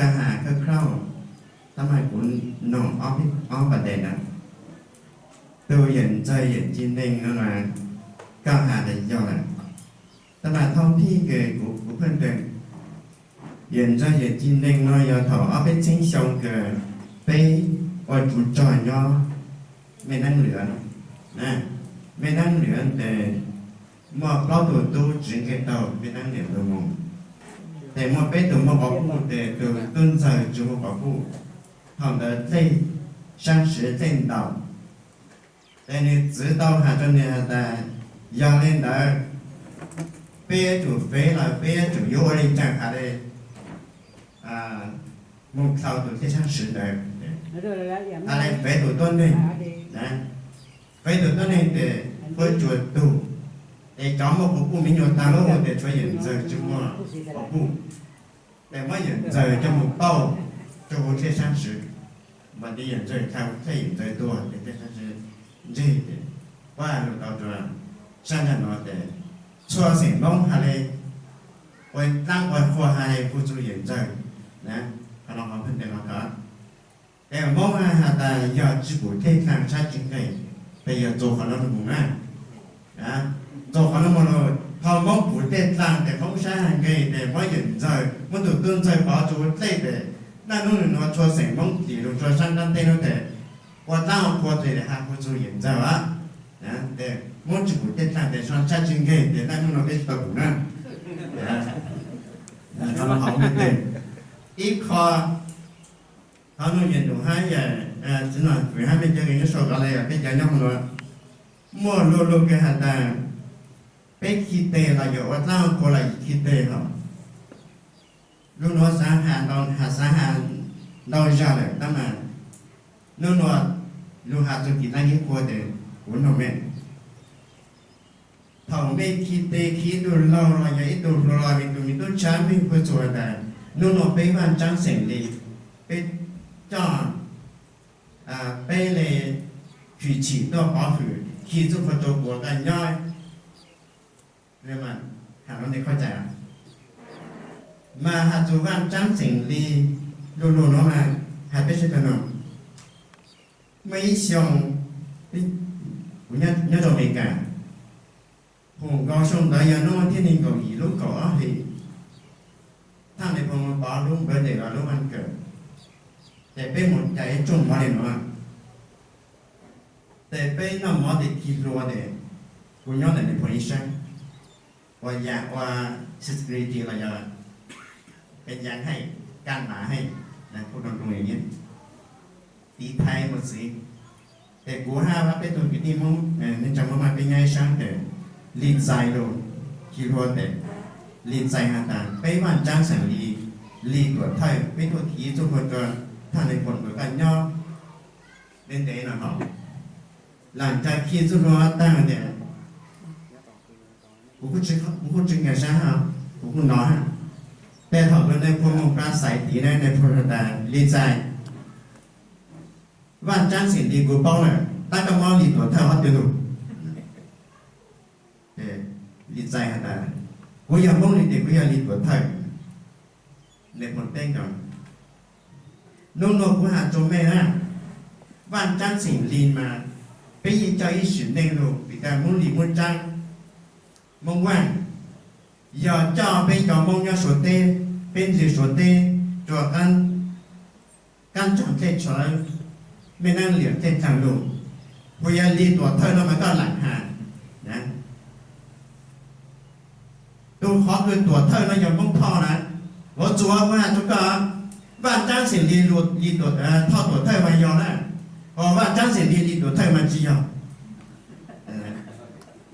Koj has khawb khraub, tab mas kuv noog ob pas tes na. Tus yawm ntxawg yawm ci neeg no mas koj has tas yog lawm, tab mas thaum pib kws kuv pheej tw, yawm ntxawg yawm ci neeg no yog thaum ob peb txhiab xyoo kws peb ua tsuv rog nyob Mej Neeb Lwm, Mej Neeb Lwm tes muaj plaub tug tub tsis nqe tau Mej Neeb Lwm tus mus, tes muaj peb tug muaj quas puj, tes tus tub ntxawg tsis muaj quas puj. Thaum ntawd dlej saab swv dlej ntaus, tes nws txwv tau has rua nws has tas, yog le ntawd peb yuav tsum fev los peb yuav tsum yuav ua le caag has le mus dlhau tus dlej saab swv ntawd, has le fev tus tuab neeg, fev tus tuab neeg tes puab tsuas tug, es cov muaj quas puj me nyuam taag lub tes tshuav yawm ntxawg tsis muaj quas puj, tes muab yawm ntxawg coj mus pauj rua huv dlej saab swv, npaum ntawd yawm ntxawg dlhau dlej yawm ntxawg tuag tes dlej saab swv ntseg tes, puab lug tau rua saab nraag nuav tes txhua xeem Moob has le ua dlaab ua qhua has le hu txug yawm ntxawg na, qhov no qhov pheej tes no tod. Tes Moob has tas yog tsi pum dlej dlaag sab tsi nqeg, tes yog txug qhov no lug mus na. Txug qhov no mus lug, thaum Moob pum dlej dlaag tes Moob sab has nqeg tes muab yawm ntxawg, muab tug tub ntxawg pov tsuj dlej tes, naj nub nwg nuav txhua xeem Moob tim lug rua saab nraab ntej nuav tes ua dlaab ua qhua tes has hu txug yawm ntxawg a. Tes Moob tsi pum dlej dlaag tes sab tsi nqeg tes naj nub nuav peb tsi tau pum na. Ib qho, qhov nuav yawm ntuj hab yawm txiv nom fwm hab mej cov kws nyob sau kov le peb cov nyob hov nuav, muaj luag lug kws has tas peb khi teg los yog ua dlaab ua qhua los yog khi teg hov. Lug nuav xaav has ntau, has xaav has ntau zag lawm tab mas nub nuav lug has txug kis dlaab kis qhua tes kuv noog mej, thaum mej khi teg khi ib tug laug los yog ib tug hluas los yog ib tug me tub tshab mej puas txug has tas nub nuav peb Vaaj Tsaab xeem Lis, peb coj peb le hwm chim tuaj pov hwm khi txuj qhua rua kuas koj nyob, has no tes koj cai, mas has txug Vaaj Tsaab xeem Lis, lug lug nuav mas has peb sawv daws noog. Muaj ib xyoo kuv nyob rua Amelikas, hoom nkaus xyoo ntawd yog nub thiab neeg nkaum yim lub kaum ob hli, thaaj le phoo pov lub birthday los lub vas kawm, ces peb mus cais ib rooj mov le nuav, ces peb noj mov tes khi hlua tes kuv nyob ntawm le phoo ib sab, ua yaam ua security los yog ka yaam hab ka nam hab, kuj rua rua li, tiv thaiv mus txiv. Ces kuv hab peb tug kwv tij Moob, neej tsa Moob mas peb nyob ib sab tes Lis txais lug, khi hlua tes Lis txais has tas peb Vaaj Tsaab xeem Lis, Lis tuam thawj, peb tuaj khi txuj qhua rua thaaj le phoo kws koj nyob ntev ntev no hov. Lam ca khi txuj hlua taag tes kuv kuj tsi nkag sab hab, kuv kuj nov hab. Tes thaum kws nais phoo moog pab xaiv tiv na, nais phoo has tas Lis txais, Vaaj Tsaab xeem Lis kuv paub lawm, tab koj muab Lis tuam thawj hov twg lug. Lis txais has tas kuv yog Moob Lis tes kuv yog Lis tuam thawj. Nais phoo teb nkaus, nub nuav kuv has rua mej na, Vaaj Tsaab xeem Lis mas peb yeej coj ib sim neej lug vim tas Moob Lis Moob Tsaab, Moob Vaaj, yog coj peb cov Moob nyob Suav teb, peb ntxwg Suav teb rua qaab nraag dlej tshawv, mej naab liam dlej dlaag lug, kuv yog Lis tuam thawj no mas koj lam has. Tug qhov kws tuam thawj no yog Moob Thoj na. Vauv Txuas, kuv has rua koj, Vaaj Tsaab xeem Lis, Lis Thoj tuam thawj mas yog na, hos Vaaj Tsaab xeem Lis, Lis tuam thawj mas tsi yog.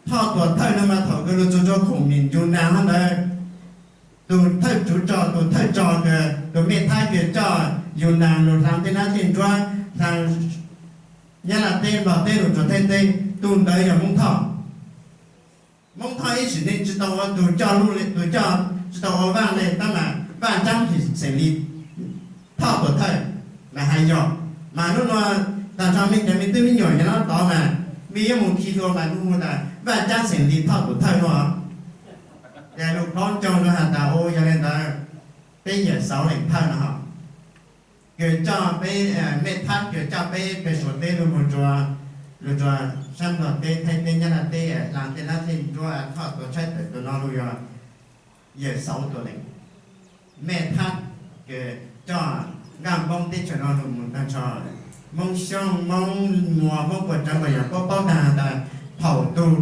Thoj tuam thawj no mas thaum kws lug txug rua khoom mim Yus Naas hov ntawd, tug thawj tsuv tso, tug thawj tso kws tug mej Thaib kws coj Yus Naas lug hlaa tej nab tej nruab, hlaa Nyab Laj teb, Nplog teb lug rua Thaib teb, tug ntawd yog Moob Thoj. Moob Thoj ib sim neej tsi tau ua tug coj lug le, tug coj tsi tau ua vaaj le, tab mas Vaaj Tsaab xeem Lis Thoj tuam thawj mas has yog. Mas nub nuav taag nrho mej cov me tub me nyuam nyob tod mas mej yuav moog khi hlua mas lug hu tas Vaaj Tsaab xeem Lis Thoj tuam thawj nuav. Ces lug paub ncoo lug has tas u, yog le ntawd peb yawm Xauv Leem Thawj no hov. kws coj peb, mej thab kws coj peb peg Suav teb lug moog rua, lug rua saab Nplog teb, Thaib teb, Nyab Laj teb, hla tej nab tej nruab, thoj tuam tshaib tawm tuam no lug yog yawm Xauv Tuam Leem. Mej thab kws coj nqaj Moob teb chaws no lug moog taag nrho, Moob Xyooj, Moob Muas, Moob puas tsaav puas yaam puab paub taag has tas thaum tug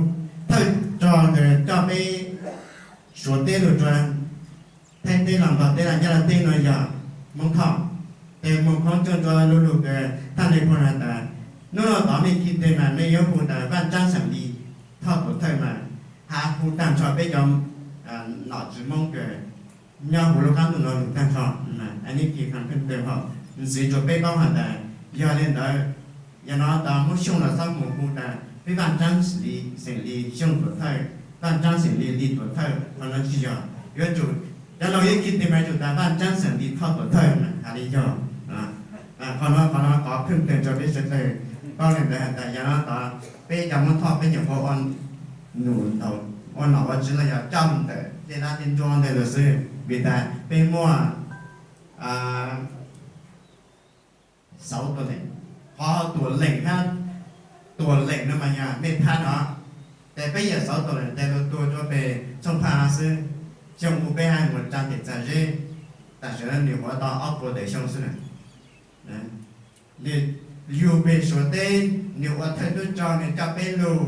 thawj rog kws coj peb Suav teb lug rua Thaib teb los Nplog teb los Nyab Laj teb no yog Moob Thoj. Tes moog khoob coj rua lu lug kws thaj Nais Phoo has tas, nub nuav tod mej ci teg mas mej yuav hu tas Vaaj Tsaab xeem Lis Thoj Tuam Thawj mas, has hu taag nrho peb cov nom tswv Moob kws nyob huv lub qaab ntuj no lug taag nrho. Ib ci kha pheej teg hom ntxiv rua peb paub has tas, yog le ntawd, yog no tas Moob Xyooj los xob moog hu tas peb Vaaj Tsaab xeem Lis, xeem Lis Xyooj Tuam Thawj, Vaaj Tsaab xeem Lis Lis Tuam Thawj, qhov no tsi yog. Yuav tsum, cov laug yuav ci teg mas tsum tas Vaaj Tsaab xeem Lis Thoj Tuam Thawj mas has le yog. Qhov no, qhov no qhov pheej teg rua peb sawv dlawg paub le ntawd has tas, yog no tod peb cov Moob Thoj peb nyuam qhuav ua num, ua nom ua tswv los yog coj ntawm tej nab tej nruab ntawd lawm xwb, vim tas peb muaj Xauv Tuam Leem. Qhov Tuam Leem hab Tuam Leem no mas yog mej thab no, tes peb yawm Xauv Tuam Leem tes lug tuag rua peg Tshooj Phaj xwb. Xyoo u peb hab moog tsaa tes txag zeb, tam sim no nwg huv tau ob puas tawm xyoo xwb na. Nwg yug peg Suav teb, nwg ua thawj tub rog, nwg coj peb lug,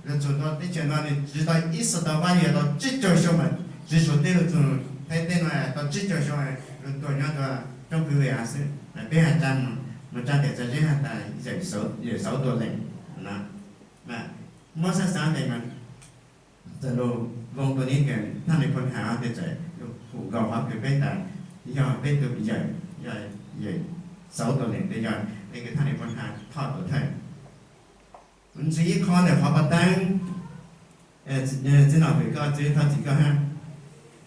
lug txug tau teb chaws no nwg tsiv tau ib xyoo tau pab yog tau tsib caug xyoo mas tsiv Suav teb lug txug Thaib teb no tau tsib caug xyoo, lug tuag nyob rua roob kwv vim av xwb. Peb has tsaa, moog tsaa tes txag zeb has tas yawm Xauv Tuam Leem no. Muab xaab xaav tes mas txawm lug voo dua nib kws thaj Nais Phoo has tes txawm lug hum nkaus qhov kws peb tas yog peb tug yawm, yog yawm Xauv Tuam Leem tes yog le kws thaj Nais Phoo has Thoj Tuam Thawj. Ntxiv ib qho ntawm qhov pov teeb, txiv nom fwm koj txiv thov txim koj hab,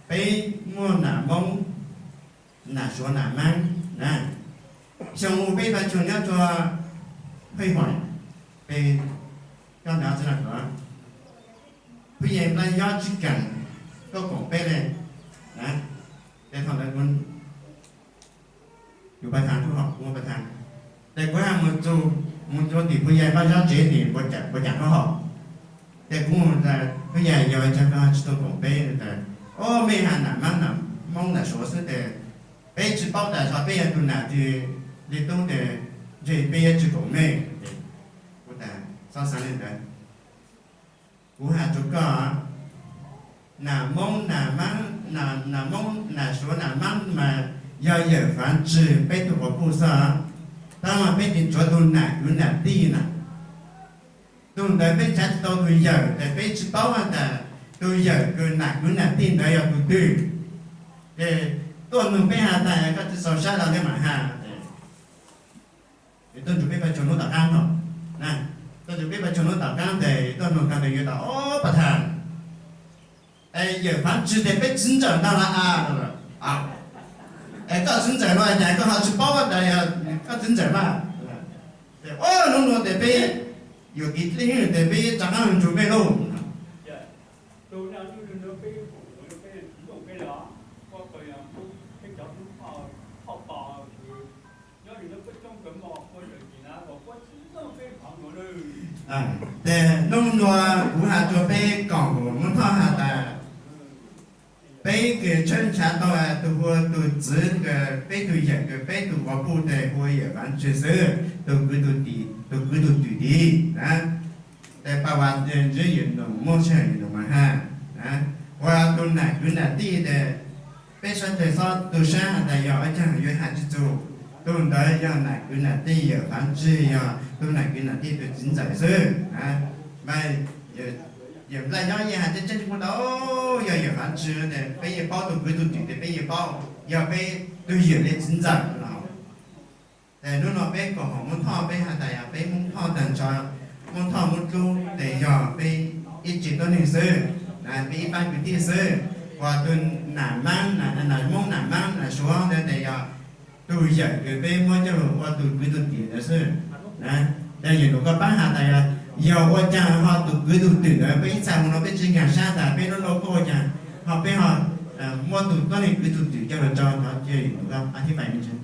peb muaj nam Moob, nam Suav, nam Maab na. Xyoo u peb pab tsuag nyob rua Hej Huam, peb coj nrad txiv nom fwm, Phub Yaj Nplaj Yob Tswb Kaam tuaj koom peb le na. Tes thaum ntawd kuv yug Paj Thaj rua hom, kuv ua Paj Thaj, tes kuv hab moog txug, moog rua tim Phub Yaj Nplaj Yob tsev tim Puas Caam rua hom. Tes kuv moog tas Phub Yaj, yog ua caag koj tsi tau koom peb? Tas, o, mej has nam Maab, nam Moob, nam Suav xwb tes peb tsi paub tas yog peb yog tug nam twg le tub tes ntshe peb yuav tsi koom mej. Kuv tas xob xaav le ntawd. Kuv has rua koj, nam Moob, nam Maab, nam Moob, nam Suav, nam Maab mas yog yawm Faav Tswg peb tug quas puj xwb. Tab mas peb tseem tshuav tug nam kwv nam tij na. Tug ntawd peb nrhav tsi tau tug yawm tes peb tsi paub has tas tug yawm kws nam kwv nam tij ntawd yog tug twg. Ces tuaj nug peb has tas koj tsi txaus sab los nej mam has. Tuaj nrug peb pab tsuag nub tom qaab no, tuaj nrug peb pab tsuag nub tom qaab tes tuaj nug tag tes yuav tas, o, Paj Thaj, es yawm Faav Tswg tes peb txiv ntxawm ntag los? Es koj txiv ntxawm no cas koj ho tsi paub tas yog koj txiv ntxawm mas? Tes o, nub nua tes peb yuam kev dlej tes peb rov qaab nrug mej lauj. Tes nub nua kuv has rua peb koom Moob Thoj has tas, peb kws tshawb nrhav tau tug hu tug txiv kws peb tug yawm kws peb tug quas puj tes hu yawm Faav Tswg xwb, tug kwv tug tim, tug kwv tug twm tim na. Tes Paj Vaam Ntswb Yawm Noom, Moob Sij Hawm Yawm Noom mas has, ua tug nam kwv nam tij tes peb sawv dlawg xob tu sab has tas yog ua caag yuav has tsi txug. Tug ntawd yog nam kwv nam tij, yawm Faav Tswg yog tug nam kwv nam tij tug txiv ntxawm xwb. Mas yawm Nplaj Yob yeej has tseeb tseeb tsi muaj tau, yog yawm Faav Tswg tes peb yeej paub, tug kwv tug twm tes peb yeej paub, yog peb tug yawm le txiv ntxawm no. Tes nub nua peb koom haum Moob Thoj, peb has tas yog peb Moob Thoj taag nrho, Moob Thoj Moob Dlub tes yog peb ib tsev tuab neeg xwb, peb ib paab kwv tij xwb. Ua tug nam Maab, nam Moob, nam Maab, nam Suav ntawd tes yog tug yawm kws peb muab coj lug ua tug kwv tug twm ntawd xwb. Yog Yawm Noom koj paab has tas yog, yog ua caag ho tug kwv tug twm ntawd peb ib txha moog no peb tsi nkaag sab tas peb lub lauj kaub ua caag ho peb ho muab tug tuab neeg kwv tug twm coj lug rau, thov Yawm Noom koj a thib fais me ntsis.